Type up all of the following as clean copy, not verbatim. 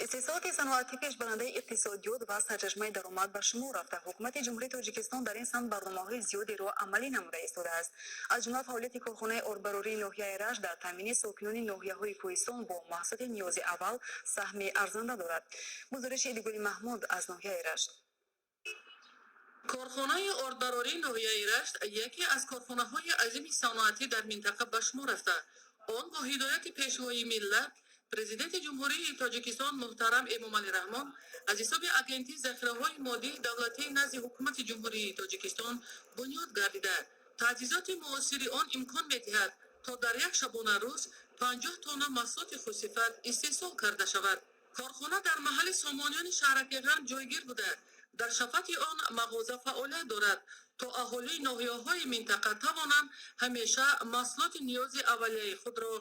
Истеҳсолоти саноатӣ пешбарандаи иқтисодиёт ва сарчашмаи даромад ба шумор рафта, ҳукумати Ҷумҳурии Тоҷикистон дар ин самт барномаҳои зиёдеро амалӣ намуда истодааст. Аз ҷумла фаъолияти корхонаи ордбарории ноҳияи Рашт дар таъмини сокинони ноҳияҳои кӯҳистон бо маҳсулоти ниёзи аввал саҳми арзанда дорад. Гузориши Идигули Маҳмуд аз ноҳияи Рашт. Корхонаи ордбарории ноҳияи Рашт яке аз корхонаҳои азими саноатӣ дар минтақа ба шумор рафта, он бо ҳидояти Пешвои миллат, Президенти Ҷумҳурии Тоҷикистон муҳтарам Эмомалӣ Раҳмон аз ҳисоби Агентии захираҳои моддии давлатии назди Ҳукумати Ҷумҳурии Тоҷикистон бунёд гардида, таҷҳизоти муосири он имкон медиҳад, то дар як шабонарӯз 50 тонна маҳсулоти хусифат истеҳсол карда шавад. Корхона дар маҳалли Сомониёни шаҳраки Ғарб ҷойгир буда, дар шафати он мағоза фаъолият дорад, то аҳолии ноҳияҳои минтақа тавонанд ҳамеша маҳсулоти ниёзи аввалияи худро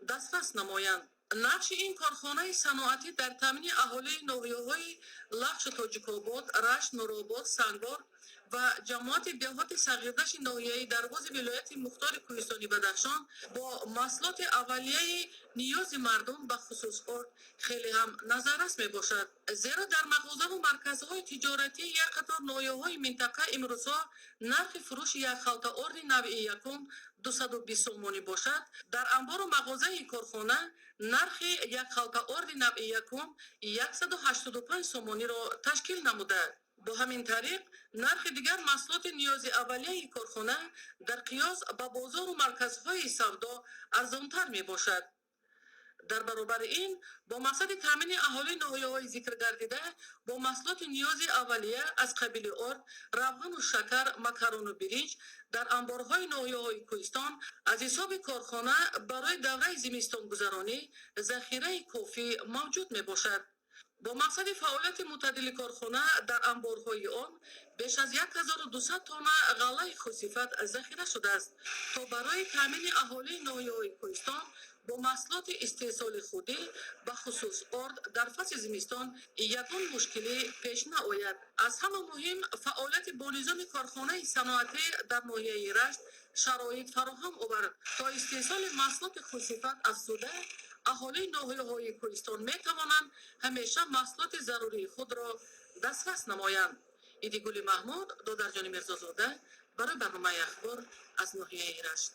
дастрас намоянд. Нақши ин корхонаи саноатӣ дар таъмини аҳолии ноҳияҳои Лахшу Тоҷикобод, Рашт, Нуробод, Сангвор ва ҷамоати деҳоти Сағирдашти ноҳияи Дарвози вилояти мухтори кӯҳистони Бадахшон бо маҳсулоти аввалияи ниёзи мардум, бахусус орд, хеле ҳам назаррас мебошад. Зеро дар мағозаву марказҳои тиҷоратии як қатор ноҳияҳои минтақа имрӯзҳо нархи фурӯши як халта орди навъи якум 220 сомонӣ бошад, дар амбору мағозаи корхона нархи як халта орди навъи якум 185 сомониро ташкил намуда. Бо ҳамин тариқ нархи дигар маҳсулоти ниёзи аввалияи корхона дар қиёс ба бозору марказҳои савдо арзонтар мебошад. Дар баробари ин, бо мақсади таъмини аҳолии ноҳияҳои зикргардида бо маҳсулоти ниёзи аввалия аз қабили орд, равғану шакар, макарону биринҷ, дар амборҳои ноҳияҳои кӯҳистон аз ҳисоби корхона барои давраи зимистонгузаронӣ захираи кофӣ мавҷуд мебошад. Бо мақсади фаъолияти мӯътадили корхона дар амборҳои он беш аз 1200 тонна ғаллаи хусифат захира шудааст, то барои таъмини аҳолии ноҳияҳои кӯҳистон бо маҳсулоти истеҳсоли худӣ, бахусус орд, дар фасли зимистон ягон мушкилӣ пеш наояд. Аз ҳама муҳим, фаъолияти бонизоми корхонаи саноатӣ дар ноҳияи Рашт шароит фароҳам овард, то истеҳсоли маҳсулоти хусифат афзуда, аҳолии ноҳияҳои кӯҳистон метавонанд ҳамеша маҳсулоти зарурии худро дастрас намоянд. Идигули Маҳмуд, Додарҷони Мирзозода барои барномаи Ахбор аз ноҳияи Рашт.